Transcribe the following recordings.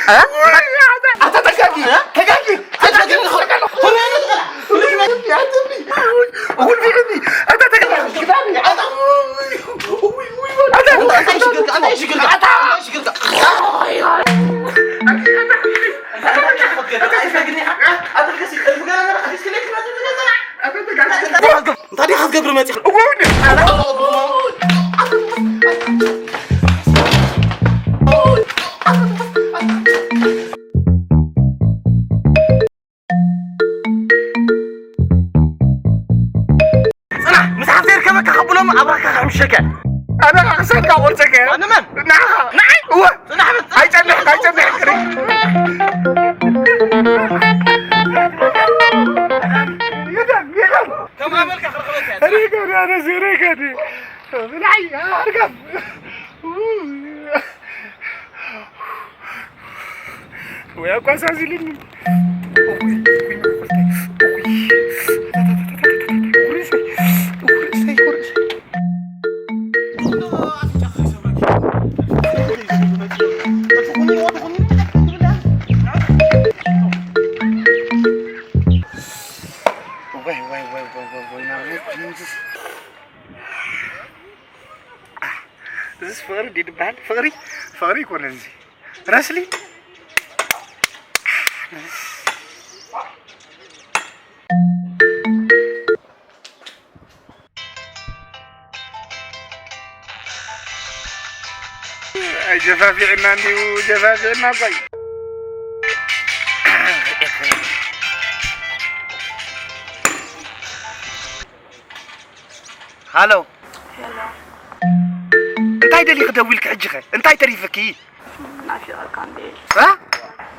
እ? ኣታ ተጋጊ፣ ተጋጊ፣ ተጋጊ። እንታይ ዲኻ ክትገብር መፂኻ? ጽናሕ፣ ምሳሕ ዘይርከበካ ከብሎም ኣብራካ ክሕምሸከ። ኣነ ክሳድካ ቆርጸከ። ኣነ መን? ንዓኻ። ንዓይ? እወ። ጽናሕ በል፣ ጽናሕ። ኣይጸንሕ፣ ኣይጸንሕ። የለን፣ የለን። ከም ኣመልካ ክረኽበካ እየ። ሪከዲ፣ ኣነ ሪከዲ። ብላዕሊ ኣርጋም። ወይ ኣጓሳዚልኒ። እዚስ ፍቕሪ ድዩ ዝበሃል? ፍቕሪ፣ ፍቕሪ ኣይኮነን እዚ። ረስሊ። ኣይ፣ ጀፋፊዕና እንዲሁ፣ ጀፋፊዕና እኮ እዩ። ሃሎ። ሄሎ። እንታይ ደሊኺ ደዊልኪ ሕጂ ኸ? እንታይ ተሪፍኪ? ናፊቐካ እንዴ? እ?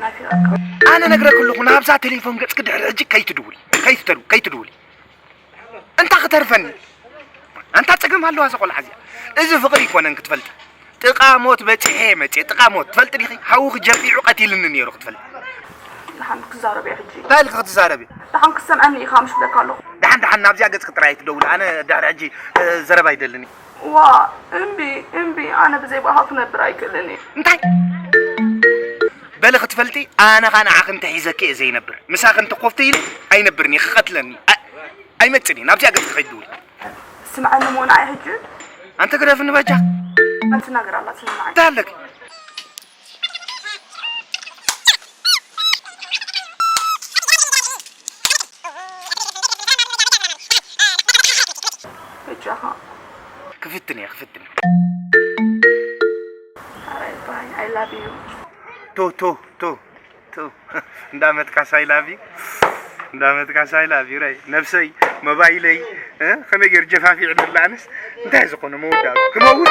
ናፊቐካ። ኣነ ነግረኪ ኣለኹ፣ ናብዛ ቴሌፎን ገጽኪ ድሕሪ ሕጂ ከይትድውሊ፣ ከይትተሉ-፣ ከይትድውሊ። እንታይ ክተርፈኒ? ኣንታ ጸገም ኣለዋ እዛ ቆልዓ እዚኣ። እዚ ፍቕሪ ኣይኮነን ክትፈልጢ። ጥቓ ሞት በጺሐ እየ መጽየ፣ ጥቓ ሞት። ትፈልጢ ዲኺ? ሓውኺ ጀፊዑ ቀቲልኒ ነይሩ ክትፈልጢ። ደሓን ክዛረብ እየ ሕጂ። እንታይ ኢልኪ ክትዛረቢ? ደሓን ክትሰምዐኒ ኢኻ ምሽ ብለካ ኣለኹ። ደሓን፣ ደሓን ናብዚኣ ገጽኪ ጥራይ ኣይትደውሊ። ኣነ ድሕሪ ሕጂ፣ እ፣ ዘረባ ኣይደልን እየ። ዋ፣ እምቢ፣ እምቢ፣ ኣነ ብዘይ ብኣኻ ክነብር ኣይክእልን እየ። እንታይ? በሊ ክትፈልጢ፣ ኣነ ኸኣ ንዓኺ እንተሒዘኪ እየ ዘይነብር። ምሳኺ እንተኾፍተ ኢለ ኣይነብርን እየ፣ ክቐትለኒ። ኣ-፣ ኣይመጽእን እየ፣ ናብዚኣ ገጽኪ ከይትድውሊ። ስምዓኒ እሞ ንዓይ ሕጂ። ኣንቲ ግደፍኒ በጃ። ሓንቲ ነገር ኣላ፣ ስምዓኒ። እንታይ ኣለኪ? በጃኻ። ክፍትን እየ፣ ክፍትን እየ። ኣይ፣ ባይ፣ I love you። ቶ፣ ቶ፣ ቶ፣ ቶ። እንዳመትካስ I love you። እንዳመትካስ I love you። ራይ፣ ነብሰይ፣ ሞባይለይ፣ እ? ከመይ ገይሩ ጀፋፊዕ ንላንስ? እንታይ ዝኾነ መወዳእቱ? ክመውት?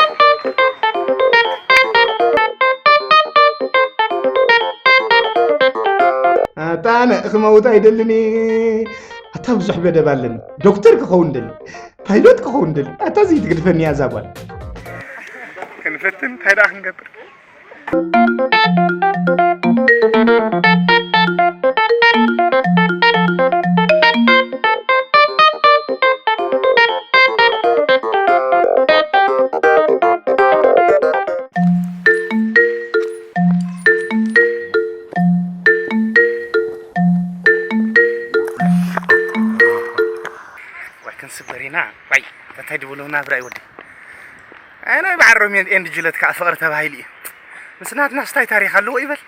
ኣታ ኣነ ክመውት ኣይደልን እየ። ኣታ ብዙሕ መደብ ኣለኒ። ዶክተር ክኸውን ደሊ። ፓይሎት ክኸውን ደሊ። ኣታ እዚ ትግድፈኒ እያ እዛ ጓል። ክንፈትን እንታይ ደኣ ክንገብር? ዋይ ክንስበር ኢና። ዋይ እንታይ ድብሉ ናብራ ይወዲ። ኣይ ናይ በዓል ሮሚዮ ኤንድ ጁለት ከኣ ፍቕሪ ተባሂሉ እዩ። ምስ ናትናስ እንታይ ታሪኽ ኣለዎ ይበል።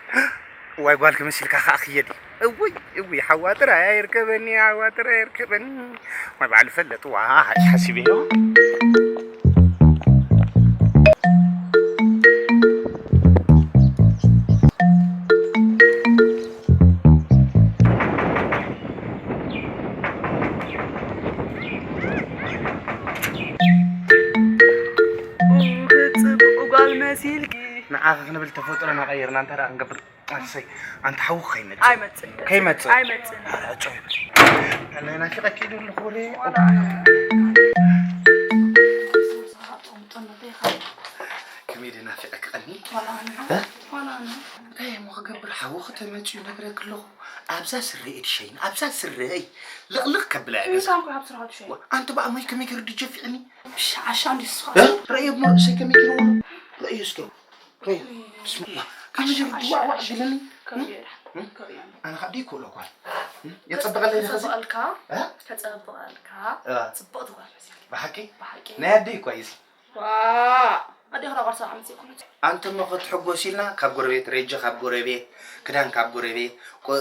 ዋይ ጓል ክመሲልካ ከኣ ክየድ እዩ። እውይ እውይ ሓዋ ጥራይ ኣይርከበኒ፣ ሓዋ ጥራይ ኣይርከበኒ። ዋይ በዓሉ ፈለጥዋ ሓሲበዮ። ጽቡቕ ጓል መሲልኪ። ንዓኺ ክንብል ተፈጥሮና ቀይርና እንታይ ደኣ ክንገብር? ኣሰይ፣ ኣንታ ሓውኺ ከይመጽእ። ኣይመጽእን። ከይመጽእ። ኣይመጽእን። ኧረ ጨው ይበል። ኣነ ናፊቐኪ ኢሉ ኣለኹ ወረ። ዋላ ኣነ። ከመይ ደናፊቐኪ ቀኒ? ዋላ ኣነ። እ? ዋላ ኣነ። እንታይ እሞ ክገብር ሓውኺ ተመጺኡ ነግረኪ ኣለኹ። ኣብዛ ስረይ እድሸይን፣ ኣብዛ ስረይ ልቕልቕ ከብላ እያ ገዛ። እንታይ እኮ ኣብ ስራሕ እድሸይን? ኣንቲ በኣ ሞይ ከመይ ገይሩ ድጀፊዕኒ? ብሽ ዓሻ እንዲ ስኻ። እ? ረእዮ እሞ ርእሰይ ከመይ ገይሩ? ረእዮ እስከ። ረእዮ። ብስም ኣላህ። ከመይ ገይሩ ድዋዕዋዕ ቢለኒ? ከመይ ገይሩ? እም? ከመይ ገይሩ? ኣነ ከዓ ደይክእሎ ጓል። እም? የጸብቐለይ ዶ ኸዚ? ከጸብቐልካ፣ እ? ከጸብቐልካ፣ እ። ጽብቕቲ ጓል መሲልካ። ብሓቂ? ብሓቂ። ናይ ኣደይ እኳ እዩ እዚ። ዋእ! ኣዴኺ ዳኣ ጓል ሰብዓ ዓመት ዘይኮነት። ኣንተ እሞ ክትሕጎስ ኢልና ካብ ጎረቤት፣ ሬጀ ካብ ጎረቤት፣ ክዳን ካብ ጎረቤት፣ ቆ-፣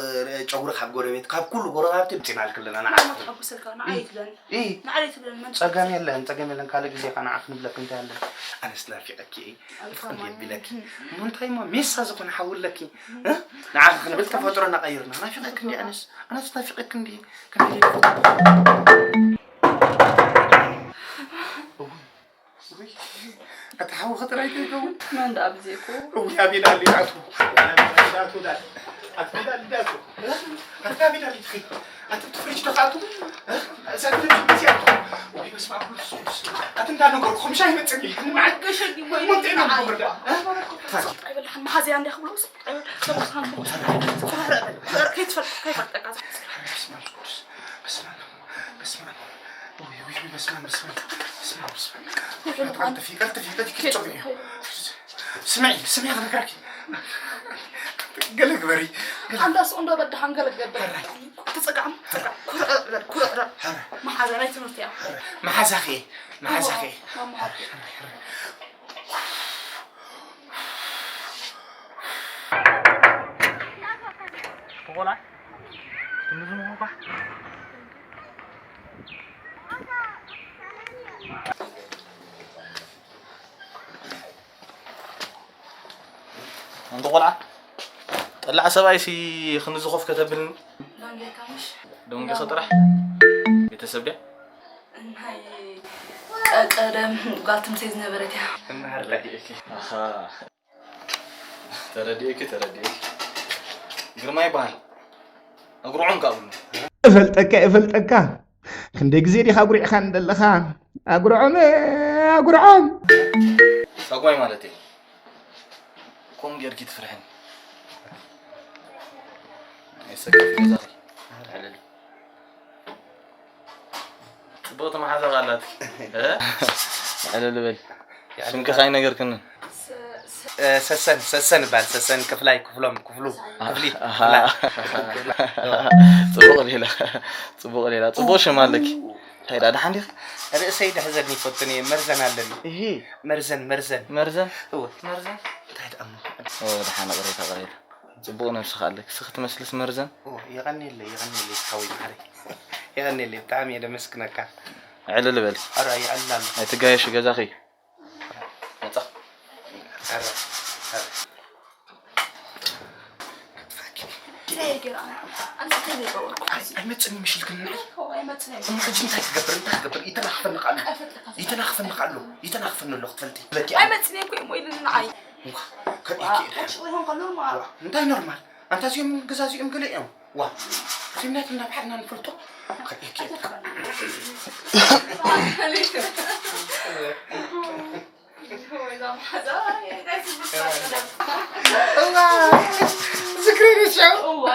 ጨጉሪ ካብ ጎረቤት፣ ካብ ኩሉ ጎረባብቲ ኣምጺእናልኪ ኣለና ንዓኺ። ንዓይ እሞ ትሕጉሰልካ፣ ንዓይ እይ፣ ኣይትብለኒ። እይ። ንዓይ ኣይትብለኒ፣ መን ጸገም የለን፣ ጸገም የለን። ካልእ ግዜ ኸኣ ንዓኺ ክንብለኪ እንታይ ኣለና? ኣነስ ናፊቐኪ እየ። ኣፍቅር እንዴ ቢለኪ። እሞ እንታይ እሞ ሜሳ ዝኾነ ሓዊ ኣለኪ? እ? ንዓኺ ክንብል ተፈጥሮና ቀይርና። ናፊቐኪ እንዴ ኣነስ? ኣነስ ናፊቐኪ እንዴ? ከመይ ኢለ ክፈትወኪ? እውይ፣ እውይ፣ ኣታ ሓዊ ጥራይ ከይከውን። መን ደኣ ብዘይኩ? እውይ፣ ኣበይ ደኣ ኣሉ ይኣትዉ? ኣበይ ደኣ ኣሉ ይኣትዉ? ኣታ ኣበይ ደኣ ኣሉ ይኣትዉ? ኣታ ኣበይ ደኣ ኣሉ ይኣትዉ? ኣቲ ኣብቲ ፍሪጅ ዶ ክኣትዉ? እ? እዛ ፍሪጅ መጽያ ኣትዉ? ወይ በስመ ኣብ ወመንፈስ ቅዱስ። ኣቲ እንዳነገርኩኹም ሻሂ መጽኒ። ንመዓል ገሸጊ ወይ እሞ እንታይ ኢና ንዓይ ንገብር ደኣ? እ? ኣይበልሓን መሓዘያ እንዲያ ክብሎ ሰብ ኣይበል-፣ ሰብ ምዃን ምዃን። ኮረረ በል። ኮረረ ከይትፈል-፣ ከይፈልጠካ። በስመ ኣብ ቅዱስ። በስመ ኣብ። በስመ ኣብ። ወይ፣ ወይ፣ ወይ፣ በስመ ኣብ፣ በስመ ኣብ። በስመ ኣብ፣ በስመ ኣብ። ቀልጥፊ፣ ቀልጥፊ፣ ቀልጥፊ፣ ቀልጥፊ፣ ክትጽብሒ። ስምዒ፣ ስምዒ ክነግረኪ። ገለ ግበሪ። ገለ ኣንዳ ሱቕ እንዶ በዳሓን ገለ ገበሪ። ሕራይ። ተጸጋዕም፣ ተጸጋዕም። ኩርዕ በል፣ ኩርዕ በል። ሕራይ። መሓዛ ናይ ትምህርቲ እያ። ሕራይ። መሓዛኺ፣ መሓዛኺ። እዎ፣ መሓዛ። ሕራይ፣ ሕራይ። ቆቆላ? ትምዝሙ እኳ? ኣንተ ቆልዓ፣ ጠላዕ ሰብኣይሲ ክንዚ ኮፍ ከተብልኒ? ደንጌካ ምሽ? ደንጌኻ ጥራሕ? ቤተሰብ ድያ? ናይ ቀ-፣ ቀደም ጓል ትምሰይ ዝነበረት እያ። ተረዲኤኪ። ኣኻ። ተረዲኤኪ፣ ተረዲኤኪ። ግርማ ይበሃል። ኣጉርዖም ካብ እፈልጠካ፣ እፈልጠካ። ክንደይ ግዜ ዲኻ ኣጉሪዕካኒ ዘለኻ? ኣጉርዖም፣ ኣጉርዖም። ጸጓይ ማለት እየ። ከምኡ ጌርኪ ትፍርሕኒ። ኣይሰከፍ ገዛኺ። ትሕልል። ጽብቕቲ መሓዛ ኸኣ ኣላትኪ። እ? ዕልል በል። ስምኪ ኸኣ ኣይነገርክንን። እ፣ ሰሰን፣ ሰሰን እባል፣ ሰሰን ክፍላይ፣ ክፍሎም፣ ክፍሉ፣ ክፍሊት፣ ኣሃ። ክፍላ። ጽቡቕ ሌላ፣ ጽቡቕ ሌላ፣ ጽቡቕ ሽም ኣለኪ። እንታይ ደኣ፣ ደሓን ዲኺ? ርእሰይ ደሕዘኒ ይፈቱን እየ፣ መርዘን ኣለኒ። እሂ። መርዘን፣ መርዘን። መርዘን? እወ። መርዘን? እንታይ ደኣ እሞ? ኦ፣ ደሓን፣ ቅሬታ፣ ቅሬታ። ጽቡቕ ነብሲ ከኣ ኣለኪ። እስኺ ትመስልስ መርዘን። ኦ፣ የቐንየለይ፣ የቐንየለይ፣ ሓወይ መዓረይ። የቐንየለይ፣ ብጣዕሚ እየ ደመስግነካ። ዕልል በል። ኣረ፣ ይዕልል ኣሎ። ኣይትጋየሺ ገዛኺ። መጻ። ኣረ፣ ኣረ። ድላየ ገይራ ኣነ፣ ኣነ እንታይ ዘይገበርኩ? ኣይ፣ ኣይመጽእን ምሽልክን ንዓይ። እኮ ኣይመጽእን እሞ ሕጂ እንታይ ክገብር፣ እንታይ ክገብር? ይተናኽፈኒ ቃሉ። ኣይፈልጠካ። ይተናኽፈኒ ቃሉ። ይተናኽፈኒ ኣሎ ክትፈልጢ። ኣይመጽእን እኮ እሞ ኢሉኒ ንዓይ። እዋ፣ ከርእየኪ እየ። ቁጭ ይሆን ከሎ ማ- ዋ፣ እንታይ ኖርማል? ኣንታ እዚኦም ገዛ እዚኦም ገለ እዮም። ዋ፣ እዚኦም ናይ እንዳብሓርና ንፈልጦ። ከርእየኪ እየ። እዋ፣ ዝክሪ ነሽ። እዋ፣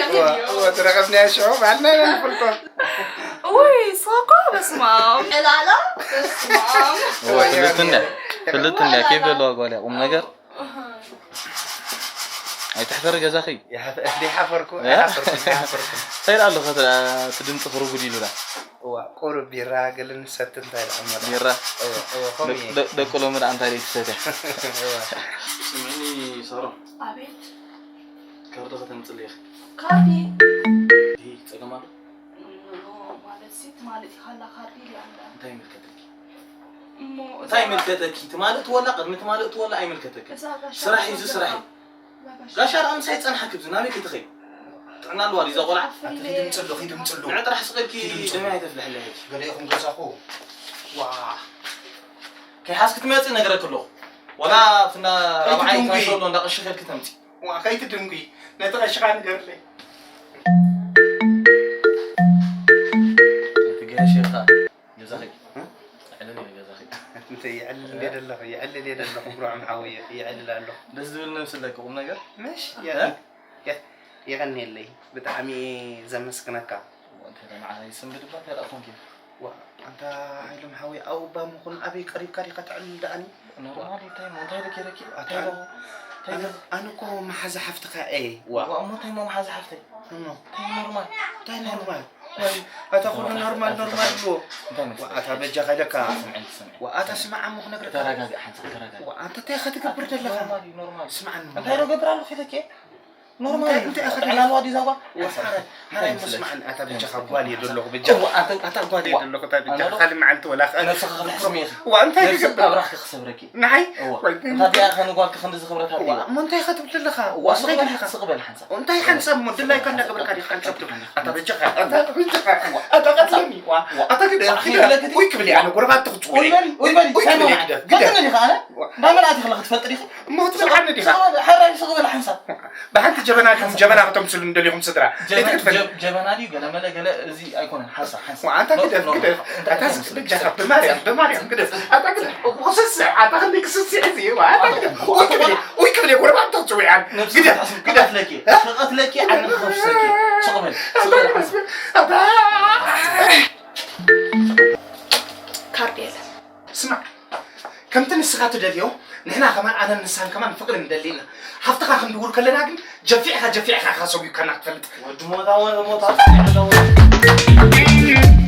እዋ፣ እዋ፣ ተረኸብና ሽዑ ባልና ኢና ንፈልጦ። ውይ፣ እሷ እኮ በስመ ኣብ። ዕላላ፣ በስመ ኣብ። እዋ፣ ፍልጥ እንድያ፣ ፍልጥ እንድያ፣ ኬፍ ዘለዋ ጓል እያ፣ ቁም ነገር። ኣይትሕፈሪ ገዛኺ። ይሓፍ-፣ እንደ ሓፈርኩ፣ እ? ኣይሓፈርኩ፣ ኣይሓፈርኩ። እንታይ ደኣ ኣሎ፣ ከተ-፣ እቲ ድምፂ ክርጉድ ኢሉ ደኣ። እዋ፣ ቁሩብ ቢራ ገለ ንሰቲ እንታይ ደኣ እሞ ደኣ። ቢራ? እዋ፣ እዋ፣ ከምኡ ደ-፣ እዩ። ደ-፣ ደቂ ሎሚ ደኣ እንታይ ደኣ ትሰትያ? እዋ። ስምዕኒ ሳሮን። ኣቤት። ካርዲ ከተምፅሊ ኢኺ። ካርዲ? ይሂ፣ ፀገም ኣሎ? ኖ፣ ማለት ሲ፣ ትማሊ እቲኻ ኣላ ካርዲ ኢላ ኣላ። እንታይ ይምልከተኪ? እሞ እንታይ እዛ ይምልከተኪ? ትማሊ እትወላ፣ ቅድሚ ትማሊ እትወላ ኣይምልከተኪ። እዛ ጋሻ ስራሕ እዩ፣ እዚ ስራሕ እዩ። እዛ ጋሻ ጋሻ ደኣ ምሳይ ጸንሓ ክብዚ ናበይ ክትኸይ? ጥዕና ኣለዋ ድዩ እዛ ቆልዓ? ኣቲ ኪዲ ምጽሎ፣ ኪዲ ምጽሎ። ንዕ ጥራሕ ስቕ ኢልኪ ኪዲ ምጽሎ። ደመይ ኣይተፍልሕለይ ሕጂ። ገሊኹም ገዛኹ። ዋ። ከይሓዝኪ ትመጺ ነግረኪ ኣለኹ። ወላ ኣብቲ እንዳ ራብዓይ ከይትድንጉይ። ካንሾሎ እንዳ ቀሺ ከድኪ ተምጺ። ዋ፣ ከይትድንጉይ። ነቲ ቀሽኻ ንገርለይ። እቲ ገያሽ ኢኻ። ገዛኺ? እ? ዕልል ኢለ ገዛኺ። እንተ ይዕልል እየ ደለኹ፣ ይዕልል እየ ደለኹ፣ ብርዖም ሓወየ፣ ይዕልል ኣለኹ። ደስ ዝብል ነብሲ ኣለኪ፣ ቁም ነገር። ምሽ? እ? የ-፣ የ-፣ የቐንየለይ። ብጣዕሚ እየ ዘመስግነካ። እንታይ ደኣ ንዓኻ ይስንብድ እባ፣ እንታይ ደኣ ኮንኪ? ዋ፣ ኣንታ ሃይሎም ሓወይ፣ ኣብ እባ ምኹን ኣበይ ቀሪብካ ዲኻ ትዕልል ደኣኒ? ኖርማል እዩ፣ እንታይ እሞ፣ እንታይ ኢለ ገይረኪ? ኣታ እንታይ ኢለ? እንታይ ኣነ፣ ኢለ? ኣነ እኮ መሓዛ ሓፍትኻ እየ። ዋ። ዋ፣ እሞ እንታይ እሞ መሓዛ ሓፍተይ? እሞ። እንታይ ኖርማል? እንታይ ኖርማል? ወይ፣ ኣታ ኩሉ ኣታ ኖርማል፣ ኣታ ኖርማል እሞ። እንታይ ዋ፣ መስለሽ? ኣታ በጃኻ ኢለካ። ስምዒ፣ ስምዒ። ዋ፣ ኣታ ስምዒ። ስማዕ እሞ ክነግረካ። ተረጋጊ፣ ሓንሳብ ተረጋጊ። ዋ፣ ኣንተ እንታይ ኢኻ ትገብር ዘለኻ? ኖርማል እዩ፣ ኖርማል። ስምዓኒ እሞ። እንታይ ዶ ገብር ኣለኹ ኢለኪ? ኖርማል እንታይ፣ እዩ። እንታይ ኢኻ ጥዕና ኣለዋ ድዩ እዛ ጓል? ዋ፣ ሓራይ፣ ሓራይ እንታይ መስለሽ? ስምዓኒ፣ ኣታ በጃኻ ጓል እየ ዘለኹ፣ በጃኻ። እዋ፣ ኣንተ ኣታ ጓል እየ ዋ፣ ዘለኹ፣ እታ በጃኻ። ኣነ ዶ ካልእ መዓልቲ ወላ ኸ-፣ ነብስኻ ክትሕስሚ ኢኺ። ዋ፣ እንታይ ነብሲ ክገብር? ኣብራኽኪ ክሰብረኪ። ንዓይ? እዋ፣ ወይ፣ እንታይ እንታይ እያ ከ ንጓልኪ ክንዲ ዝኽብረታ እዋ፣ ኣለዋ? እሞ እንታይ ኢኻ ትብል ዘለኻ? እዋ፣ ስቕ በል፣ በጃኻ። ስቕ በል ሓንሳብ። እንታይ ሓንሳብ እሞ? ድላይካ ሓንሳብ፣ እናገበርካ ዲኻ ሓንሳብ ትብል? ሓንሳብ። ኣታ በጃኻ፣ ኣታ በጃኻ። እዋ። ኣታ ቀትለኒ፣ ዋ። እዋ። ኣታ ግደፍ፣ እዋ፣ ግደፍ። ይብለኪ። ውይ ክብል እየ ኣነ፣ ጎረባብቲ ክትጽውዕ። ውይ በል፣ ውይ በል። ውይ ክብል እየ፣ እንታይ ግደፍ፣ ግደፍ። ቀትለኒ ዲኻ ኣነ? ዋ። እንዳመን ኣቲኺ ክትፈልጢ ዲኺ? እሞ ክትብል ዓኒ ዲኻ? ስቕ በል፣ ሓራይ ስቕ በል ሓንሳብ። ብሓንቲ ጀበና ዲኹም ጀበና ከተምስሉ እንደሊኹም ስድራ? ጀበ-፣ እቲ ክትፈልጥ። ጀ-፣ ጀበና ድዩ ገለ መለ ገለ፣ እዚ ኣይኮነን። ሓንሳብ፣ ሓንሳብ። ዋ፣ ኣንታ ኖ-፣ ግደፍ፣ ኖ-፣ ግደፍ። እንታይ ኣታ ክትምስሉ? በጃኻ፣ ብማርያም፣ ብማርያም ግደፍ። ኣታ ግደፍ። ወሰሰ፣ ኣታ ክንደይ ክስስዕ እዚ፣ ዋ፣ ኣታ ግደፍ። ዋ፣ ኡይ ክብል፣ ዋ። ኡይ ክብል፣ ጎረባብቲ ተጽውያን። ነብሲ ግደፍ፣ ክትሓስብ ግደፍ። ክቐትለኪ፣ ክቐትለኪ፣ ዓንኺ ከፍሰኪ። ስቕ በል፣ ስቕ በል፣ ሓንሳብ። ኣታ ካርድ የለን። ስማዕ፣ ከምቲ ንስኻ ትደልዮ፣ ንሕና ከማን ኣነን ንሳን ከማን ፍቕሪ ንደሊ ኢና። ሃፍትኻ ክንድውል ከለና ግን ጀፊዕኻ፣ ጀፊዕኻ ኢኻ ሰጒግካና ክትፈልጥ። ወዲ ሞታ፣ ወዲ ሞታ፣ ጽኒሕ ኣለዎ።